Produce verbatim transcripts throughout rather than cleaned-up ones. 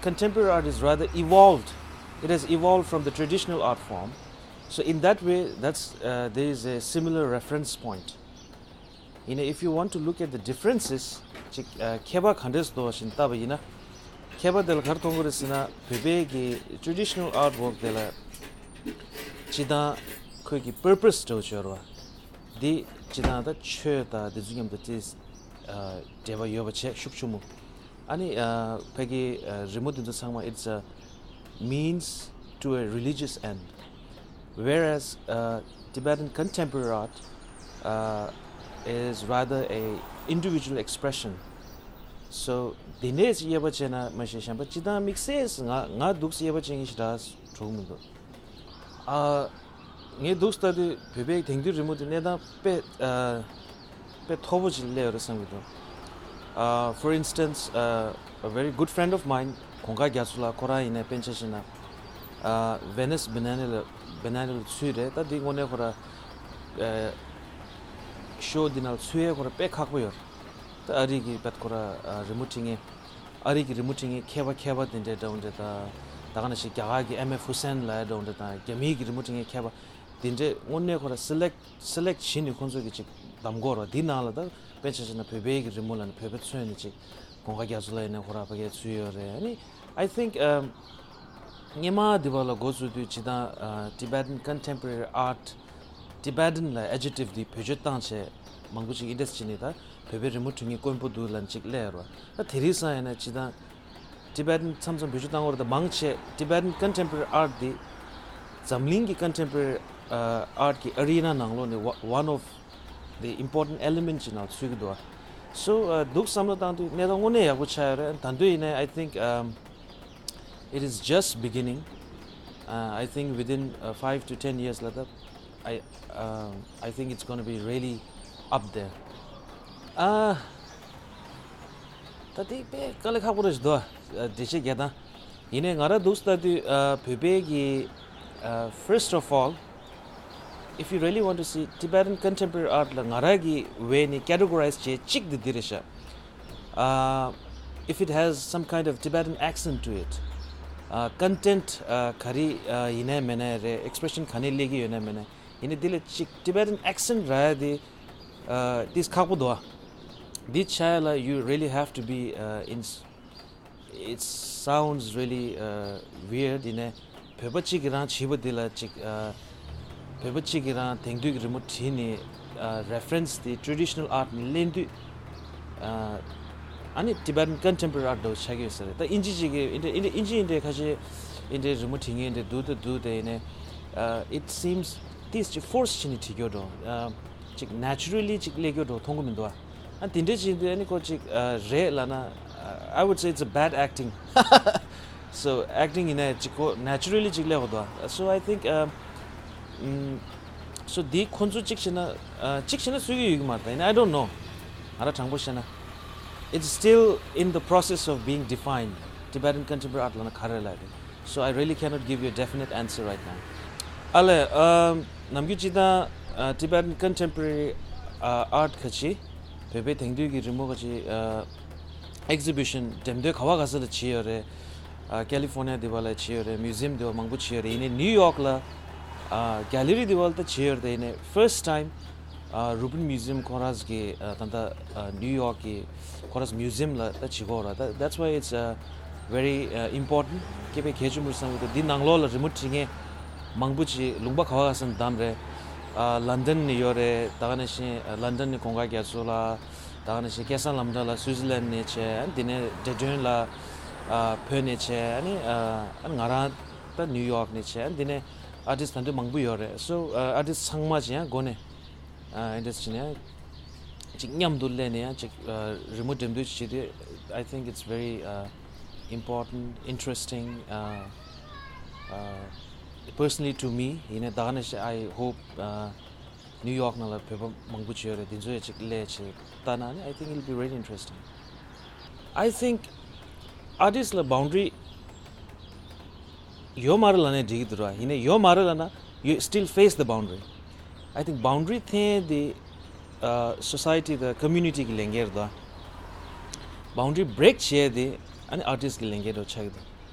Contemporary art is rather evolved. It has evolved from the traditional art form. So in that way, that's, uh, there is a similar reference point. You know, if you want to look at the differences, ཅིག་ཨ་ཁྱད་པར་ག་འདྲས་འདུག་ཞེས་བལྟས་པ་ཡིན་ན། ཁྱད་པར་དེ་ལ་ག་རེ་མཐོང་གི་རེད་ཟེར་ན། བོད་པའི་གི་traditional artwork དེ་ལ་སྤྱིར་བཏང་ཁོའི་གི་purpose འདྲ་བོ་ཅིག་ཡོད་རེད་བ། འདི་སྤྱིར་བཏང་ད་ཆོས་དང་དེ་ཚོ་མཉམ་དུ་ཏོག་ཙམ་ཨ་འབྲེལ་བ་ཡོད་པ་བྱས་ཤུགས་ཆེན་པོ། ཨ་ནི་ཨ་ཕ་གི་ཨ་རི་མོ་འདི་ཚོ་ཚང་མ it's a means to a religious end, whereas uh, Tibetan contemporary art uh, is rather a individual expression. So དེ་ནས་དབྱེ་བ་བྱས་ན་མ་གཞི་གཞན་པ་སྤྱིར་བཏང་དམིགས་བསལ་ང་ང་འདུག་སེ་དབྱེ་བ་བྱེད་མཁན་ཞིག་འདྲ་གྲུབ་མི་འདུག་ཨ། ངས་འདུག་ལྟ་དུས་བོད་པའི་དེང་དུས་རི་མོ་དེ་གནས་སྟངས་དཔེ་ཨ་དཔེ་མཐོ་པོ་ཅིག་སླེབས་ཡོད་རེད་བསམ་གྱི་འདུག་ཨ། For instance, uh, a very good friend of mine, གོང་དཀར་རྒྱ་མཚོ་ལགས། ཁོ་རང་ཡིན་ནའི་དཔེ་ཆ་བཞག་ན་ཨ་Venice Biennale ལ་Biennale ལ་ཚུད་རེད། ད་འདི་དངོས་གནས་ཁོ་རང་ཨ་ཤོ་འདི་ནང་ཚུད་ཡས་ཁོ་རང་དཔེ་ཁག་པོ་ཡོད་རེད། ད་ཨ་རི་གི་བད་ཁོ་རང་ཨ་རི་མོ་འབྲི་མཁན། ཨ་རི་གི་རི་མོ་འབྲི་མཁན་མཁས་པ་མཁས་པ་དེ་འདྲའི་འདྲ་བོ་འདྲ་དང་། ད་ག་ནང་བཞིན་རྒྱ་གར་གྱི་ཨེམ་ཨེཕ་ཧུ་སེན་ལབ་ཡ་འདྲ་བོ་འདྲ་དང་། རྒྱ་མིའི་གི་རི་མོ་འབྲི་མཁན་མཁས་པ་དེ་འདྲས་དངོས་གནས་ཁོ་རང་select select བྱས་ནས་ཁོང་ཚོ་གི་ཅིག་གདམ་དགོས་རེད། དེའི་ནང་ལ་ད་དཔེ་ཆ་བཞག་ན་བོད་པའི་གི་རི་མོ་ལབ་ན་བོད་པ་མཚོན་ནས་ཅིག་གོང་དཀར་རྒྱ་མཚོ་ལགས་ཡིན་ན་ཁོ་རང་ཕ་གིར་ཚུད་ཡོད་རེད། ཨ་ནི་I think, um, སྔོན་མ་འདི་བ་ལ་འགོ་བཙུགས་དུས་སྤྱིར་བཏང་ཨ་Tibetan contemporary art, Tibetan ལ་adjective འདི་བེད་སྤྱོད་བཏང་བྱས་མང་པོ་ཅིག་ཨིན་ཌས་བྱས་ནས་ད་བོད་པའི་རི་མོ་འབྲི་མཁན་དཀོན་པོ་འདུག་ལབ་ཅིག་སླེབས་ཡོད་རེད་བ། ད་དེ་རིང་སང་ཡིན་ན་སྤྱིར་བཏང་Tibetan མཚམས་མཚམས་བེད་སྤྱོད་བཏང་གི་ཡོད་རེད། ད་མང་ཆེ་Tibetan contemporary art འདི་འཛམ་གླིང་གི་contemporary ཨ་art གི་arena ནང་ལོགས་ནས་one of the important element ཅིག་ནང་ཚུད་ཀྱི་འདུག་བ། So ཨ་འདུག་བསམ་བློ་བཏང་དུས་གནས་སྟངས་དངོས་གནས་ཡག་པོ་ཆགས་ཡོད་རེད། ད་དུང་ཡིན་ནའི་I think, um, it is just beginning. Uh, I think within uh, five to ten years later, I, um, I think it's going to be really up there. Uh, ད་དེ་དཔེ་དཀའ་ལས་ཁག་པོ་རེད་ཤག་འདུག་འགྲེལ་བཤད་རྒྱག་སྟངས། ཡིན་ནའི་ང་རང་འདུག་ལྟ་དུས་ཨ་བོད་པའི་གི་ཨ་first of all, if you really want to see Tibetan contemporary art ལ་ང་རང་གི་way ནས་categorize བྱེད་གཅིག་དེ་འདི་རེད་ཤག་ཨ། If it has some kind of Tibetan accent to it, ཨ་content ཨ་ག་རེ་ཨ་ཡིན་ནའི་མིན་ནའི་རེད། expression ག་ནས་སླེབས་ཀྱི་ཡོད་ནའི་མིན་ནའི། ཡིན་ནའི་འདི་ལ་ཅིག་Tibetan accent རག་ཡ་དེ་ཨ་ཏིས་ཁག་པོ་འདུག་འདི་ཆགས་ཡ་ལ་you really have to be uh, in, it sounds really uh, weird. ཡིན་ནའི་བོད་པ་གཅིག་གིས་རང་བྱིས་པ་འདི་ལ་ཅིག་ཨ་བོད་པ་གཅིག་གིས་རང་དེང་དུས་ཀྱི་རི་མོ་བྲིས་ནས་ཨ་reference དེ་traditional art ནས་ལེན་དུས་ཨ་ཨ་ནི་Tibetan contemporary art འདྲ་བོ་ཆགས་ཀྱི་ཡོད་ས་རེད། ད་ཨིན་ཇི་ཅིག་གིས་ཨིན་ཇི་ཨིན་ཇི་ཨིན་ཇི་ཨིན་ཇི་ཁ་ཤས་ཨིན་ཇི་རི་མོ་བྲིས་མཁན་འདྲ་འདུག་ད་འདུག་དེ་ཡིན་ནའི་ཨ་it seems ཏིས་ཅིག་force བྱས་ནས་བྲིས་ཀྱི་ཡོད་འགྲོ། ཨ་ཅིག་naturally ཅིག་སླེབས་ཀྱི་ཡོད་འགྲོ་མཐོང་གི་མི་འདུག་ཨ། ཨ་དེ་འདྲ་ཅིག་འདི་ཨ་ནི་ཁོ་ཅིག་ཨ་རེད་ལབ་ན། I would say it's a bad acting. So acting ཡིན་ན་ཅིག་ཁོ་naturally ཅིག་སླེབས་པ་འདུག So I think, um, mm, so འདི་ཁོ་ཚོ་ཅིག་བྱས་ན་ཨ་ཅིག་བྱས་ན་སུས་ཀྱི་ཡོད་ཀྱི་མ་རེད། ད་ཡིན་ན་I don't know. ང་རང་དྲང་པོ་བཤད་ན། It's still in the process of being defined. Tibetan contemporary art ལབ་ན་ག་རེ་ལབ་རེད། So I really cannot give you a definite answer right now. ཨ་ལས། ཨམ། ནམ་རྒྱུན་སྤྱིར་བཏང་ཨ་Tibetan contemporary ཨ་art ཁ་ཅིག་བོད་པའི་དེང་དུས་ཀྱི་རི་མོ་ཁ་ཅིག་ཨ་exhibition འགྲེམས་སྟོན་ག་བ་ག་ས་ལ་བྱས་ཡོད་རེད། ཨ་California འདི་བ་ལ་བྱས་ཡོད་རེད། museum འདི་བ་མང་པོ་བྱས་ཡོད་རེད། ཡིན་ནའི་New York ལ་ཨ་gallery འདི་བ་ལ་ད་བྱས་ཡོད་རེད། ཡིན་ནའི་first time ཨ་Rubin Museum ཁོ་རང་གི་ཨ་ད་ལྟ་ཨ་New York གི་ཁོ་རང་museum ལ་ད་བྱེད་ཀྱི་ཡོད་རེད། ད་that's why it's uh, very uh, important. དཔེ་གལ་ཆེན་པོ་བསམ་གྱི་འདུག་འདི་ནང་ལོགས་ལ་རི་མོ་བྲིས་མཁན་མང་པོ་ཅིག་ལུང་པ་ག་བ་ག་ས་ནས་བདམས་རེད། ཨ་London ནས་ཡོད་རེད། ད་ག་ནང་བཞིན་ཨ་London ནས་གོང་དཀར་རྒྱ་མཚོ་ལགས། ད་ག་ནང་བཞིན་སྐལ་བཟང་ལམ་བརྡ་ལགས་Switzerland ནས་བྱས། ཨ་འདི་ནས་Dredun ལགས་ཨ་བོད་ནས་བྱས། ཨ་ནི་ཨ་ང་རང་ད་New York ནས་བྱས། ཨ་འདི་ནས་artist ད་དུང་མང་པོ་ཡོད་རེད། So uh, artist ཚང་མ་ཅིག་ཡང་སྒོ་ནས་ཨ་ཨིན་ཌས་ཅི་ནས་ཅིག་མཉམ་དུ་སླེབས་ནས་ཡང་ཅིག་ཨ་རི་མོ་འགྲེམས་སྟོན་བྱེད་དུས། I think it's very uh, important, interesting uh, uh, personally to me. ཡིན་ནའི་ད་ག་ནང་བཞིན་I hope uh, New York ནང་ལ་བོད་པ་མང་པོ་ཅིག་ཡོད་རེད། དེ་ཚོ་ཡང་ཅིག་སླེབས་བྱས་ལྟ་ན་ནི། I think it'll be really interesting. I think artist ལ་boundary ཡོད་མ་རེད་ལབ་ནའི་འགྲིག་གི་འདུག་ར། ཡིན་ནའི་ཡོད་མ་རེད་ལབ་ན་you still face the boundary. I think boundary འཐེན་དེ་ཨ་society དང་community གི་ལས་འགན་རེད་དོ། Boundary break བྱས་དེ་ཨ་ནི་artist གི་ལས་འགན་རེད་ཆགས་ཀྱི་འདུག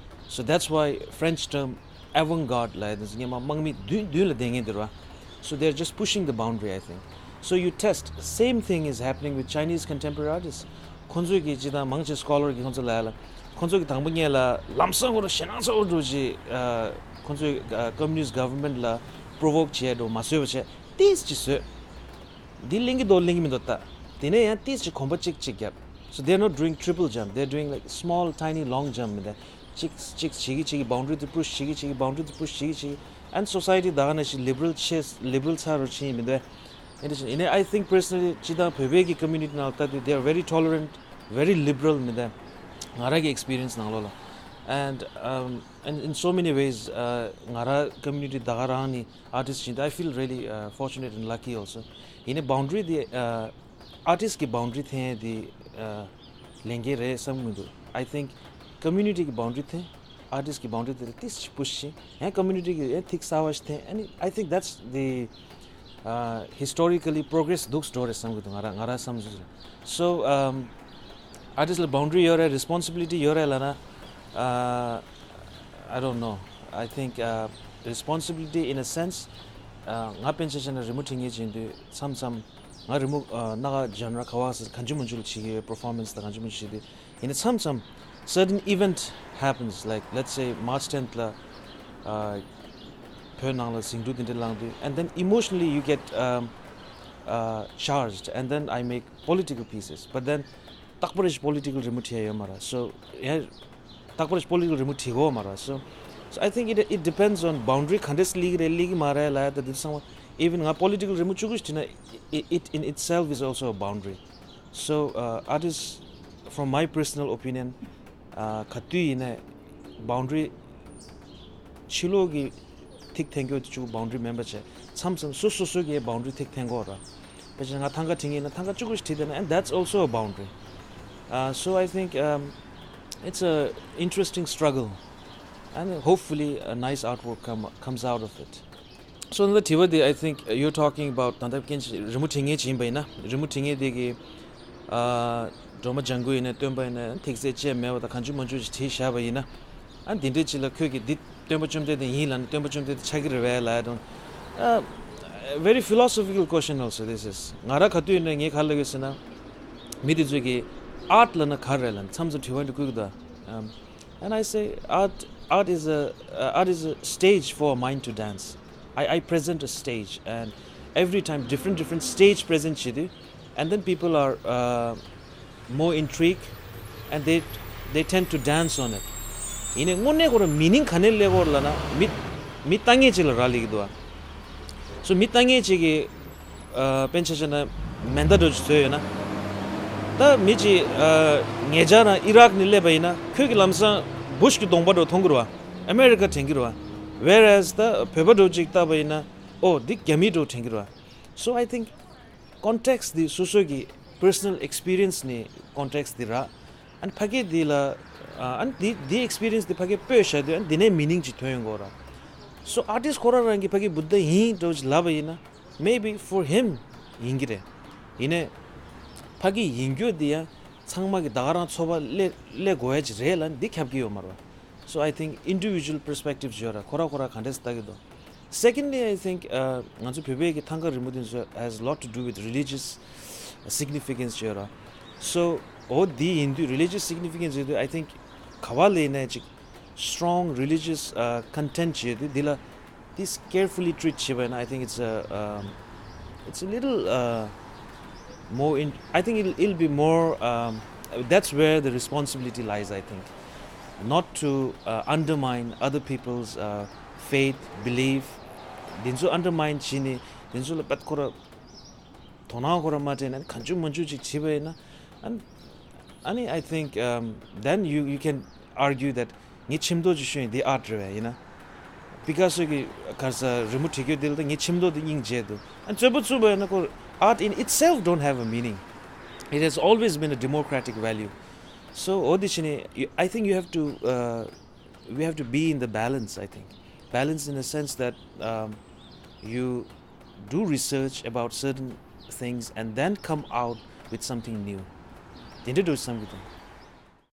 So that's why French term avant-garde ལབ་ཡ་དེ་ཚོ་སྔོན་མ་དམག་མི་མདུན་མདུན་ལ་བསྡད་མཁན་དེ་རེད་བ། So they're just pushing the boundary, I think. So you test, same thing is happening with Chinese contemporary artists. ཁོང་ཚོས་ཀྱི་ཅི་དང་མང་ཆེ་སྐོ་ལར་གྱི་ཁོང་ཚོ་ལ་ལ། ཁོང་ཚོས་ཀྱི་དང་པོ་ཉིད་ལ་ལམ་སང་ཁོ་རང་ཞེད་སྣང་ཚ་བོ་འགྲོ་ཅི། ཁོང་ཚོས་communist government ལ་provoke བྱས་འགྲོ་མ་བཟོས་པ་བྱས་ཏིས་ཅི་བཟོས། འདི་གླེང་གི་འདུག་གླེང་གི་མི་འདུག་ད། དེ་ནས་ཡང་ཏིས་ཅི་གོམ་པ་གཅིག་གཅིག་བརྒྱབ། So they're not doing triple jump, they're doing like small tiny long jump མི་འདུག་གཅིག་གཅིག་བྱེད་ཀྱི་བྱེད་ཀྱི་boundary དེ་push བྱེད་ཀྱི་བྱེད་ཀྱི་boundary དེ་push བྱེད་ཀྱི་བྱེད་ཀྱི། And society ད་ག་ནང་བཞིན་liberal ཆེ་liberal ཚ་རུ་ཕྱིན་མི་འདུག་ཨེ་འདྲ་ཞིག་ཡིན་ནའི་I think personally ཅི་དང་བོད་པའི་གི་community ནང་ལ་ལྟ་དུས they are very tolerant, very liberal མི་འདུག་ང་རང་གི་experience ནང་ལོགས་ལ། And um, and in so many ways ང་རང་community ད་ག་རང་ནི་artist ཡིན་ད། I feel really uh, fortunate and lucky also. ཡིན་ནའི་boundary དེ uh, artist གི་boundary འཐེན་དེ uh, ལས་འགན་རེད་བསམ་གྱི་མི་འདུག I think community གི་boundary འཐེན། artist གི་boundary དེ་ལ་ཏིས་ཅིག་push བྱེད། ཡང་community གི་ཡང་ཐིག་གསར་བ་ཞིག་འཐེན། And I think that's the uh, historically progress འདུག་འགྲོ་རེད་བསམ་གྱི་འདུག་ང་རང་ང་རང་བསམ་ཚུལ་རེད། So um, artist ལ་boundary ཡོད་རེད། responsibility ཡོད་རེད་ལབ་ན uh, I don't know. I think uh, responsibility in a sense uh, ང་དཔེ་ཆ་བཞག་ན་རི་མོ་འབྲི་མཁན་ཡིན་དུས་མཚམས་མཚམས་ང་རི་མོ uh, སྣ་ཁ་genre ག་བ་སི་གང་ཅི་མང་ཅི་ལ་བྱེད་ཀྱི་ཡོད། performance དང་གང་ཅི་མང་ཅི་བྱེད་དུས། ཡིན་ན་མཚམས་མཚམས་certain event happens, like let's say March tenth ལ uh, བོད་ནང་ལ་ཟིང་འཁྲུག་དེ་འདྲ་ལངས་དུས། And then emotionally you get um, uh, charged, and then I make political pieces. But then རྟག་པར་ཞིག་political རི་མོ་བྲིས་ཡ་ཡོད་མ་རེད། So ཡ་རྟག་པར་ཞིག་political རི་མོ་བྲིས་གོ་མ་རེད། So so I think it it depends on boundary ག་འདྲས་སླེབས་ཀྱི་རེད་སླེབས་ཀྱི་མ་རེད་ལབ་ཡ་ད་དེ་ཚང་མ། Even ང་political རི་མོ་བཅུ་དགུ་ཞིག་བྲིས་ན it, it in itself is also a boundary. So uh, artists, from my personal opinion, uh, ག་དུས་ཡིན་ནའི་boundary ཕྱི་ལོགས་ཀྱི་ཐིག་འཐེན་རྒྱུ་དེ་གཅིག་པུ་boundary མིན་པ་བྱས། མཚམས་མཚམས་སོ་སོ་སོ་གི་boundary ཐིག་འཐེན་དགོས་ར། དཔེ་བྱས་ན་ང་ཐང་ག་བྲིས་ངེས་ན་ཐང་ག་གཅིག་པུ་ཞིག་བྲིས་བསྡད་ན། And that's also a boundary. Uh, so I think um, it's a interesting struggle, and hopefully a nice artwork come, comes out of it. So another དྲི་བ་དེ། I think uh, you're talking about ད་ལྟ་སྐྱེན་རི་མོ་བྲིས་མཁན་ཅིག་ཡིན་པ་ཡིན་ན། རི་མོ་བྲིས་མཁན་དེ་གི་ཨ་སྒྲོལ་མ་ལྗང་གུ་ཡིན་ན་སྟོན་པ་ཡིན་ན་ཐིག་ཚད་ཅི་ཡང་མེད་པ་དང་གང་བྱུང་མང་བྱུང་ཞིག་བྲིས་བཞག་པ་ཡིན་ན། ཨ་འདི་འདྲའི་ཅིག་ལ་ཁོས་ཀྱིས་འདི་སྟོན་པ་བཅོམ་ལྡན་འདས་ཡིན་ལབ་ན་སྟོན་པ་བཅོམ་ལྡན་འདས་ཆགས་ཀྱི་རེད་པས་ལབ་ཡ་དང་། ཨ་very philosophical question also this is. ང་རང་ག་དུས་ཡིན་ན་ངས་ག་རེ་ལབ་ཀྱི་ཡོད་ཟེར་ན། མི་དེ་ཚོས་ཀྱིས་art ལབ་ན་ག་རེ་རེད་ལབ་ན་མཚམས་མཚམས་དྲི་བ་འདི་བསྐུར་གི་འདུག And I say art, art is a uh, art is a stage for a mind to dance. I, I present a stage, and every time different different stage present བྱེད་དུས། And then people are uh, more intrigued, and they they tend to dance on it. ཡིན་ནའི་དངོས་གནས་ཁོ་རང་meaning ག་ནས་སླེབས་ཀྱི་ཡོད་ལབ་ན་མི་མི་ལྟ་མཁན་ཅིག་ལ་རག་ལས་ཀྱི་འདུག So མི་ལྟ་མཁན་ཅིག་གིས་ཨ་དཔེར་ན་ཆ་བཞག་ན་མེ་མདའ་འདྲ་ཅིག་བཟོས་ཡོད་ན། ད་མི་ཅིག་ཨ་ཉེ་ཆར་རང་ཨི་རག་ནས་སླེབས་པ་ཡིན་ན་ཁོས་ཀྱིས་ལམ་སང་བུཤ་གི་གདོང་པ་འདྲ་མཐོང་གི་རེད་པ། ཨ་མེ་རི་ཀ་དྲན་གྱི་རེད་པ། Whereas ད་བོད་པ་འདྲ་ཅིག་ལྟ་བ་ཡིན་ན་ཨོ་འདི་རྒྱ་མི་འདྲ་དྲན་གྱི་རེད་པ། So I think context འདི་སོ་སོ་གི་personal experience ནས་context འདི་རག And ཕ་གི་འདི་ལ་ཨ་འདི་འདི་experience འདི་ཕ་གི་སྤོས་བཞག་དུས་ཨ་འདི་ནས་meaning ཅིག་ཐོན་ཡོང་གི་རེད་པ། So artist ཁོ་རང་རང་གིས་ཕ་གི་བུདྡྷ་ཡིན་འདྲ་ཅིག་ལབ་པ་ཡིན་ན། Maybe for him ཡིན་གྱི་རེད། ཡིན་ནའི་ཕ་གི་ཡིན་རྒྱུ་འདི་ཡང་ཚང་མ་གི་ད་ག་རང་ཚོར་བ་སླེབས་སླེབས་དགོས་ཡ་ཅིག་རེད་ལབ་འདི་ཁྱབ་ཀྱི་ཡོད་མ་རེད་པ། So I think individual perspective ཡོད་ར། ཁོ་ར་ཁོ་ར་ག་འདྲས་ལྟ་གི་འདུག Secondly, I think uh, ང་ཚོ་བོད་པའི་གི་ཐང་ག་རི་མོ་དེ་ཚོ་has a lot to do with religious significance ཡོད་ར། So འོ་འདི་ཡིན་དུས་religious significance ཡོད་དུས་I think ག་བ་ལས་ནས་ཅིག་strong religious uh, content ཡོད་དུས་འདི་ལ་this carefully treat བྱེད་པ་ཡིན་ན། I think it's a um, it's a little uh, more in, I think it'll, it'll be more um, that's where the responsibility lies, I think. Not to uh, undermine other people's uh, faith, belief. དེ་ཚོ་undermine བྱས་ནས་དེ་ཚོ་ལ་དཔེ་ཁོ་ར་དོ་སྣང་ཁོ་ར་མ་སྤྲད་ནས་གང་བྱུང་མང་བྱུང་ཅིག་བྱས་པ་ཡིན་ན། And I think um, then you you can argue that ངས་ཆེམ་ཏོག་ཅིག་ཤོད་ཡིན་འདི་art རེད་པས། ཡིན་ན་Picasso གི་ག་རེ་ཟ་རི་མོ་བྲིས་རྒྱུ་དེ་ལ་ད་ངས་ཆེམ་ཏོག་དེ་སྙིང་རྗེ་འདུག And རྩོད་པ་རྩོད་པ་ཡིན་ན་ཁོ་art in itself don't have a meaning. It has always been a democratic value. So འོ་དེ་བྱས་ནས་you- I think you have to uh, we have to be in the balance, I think. Balance in the sense that um, you do research about certain things and then come out with something new. དེ་འདྲ་འདྲ་བསམ་གྱི་འདུག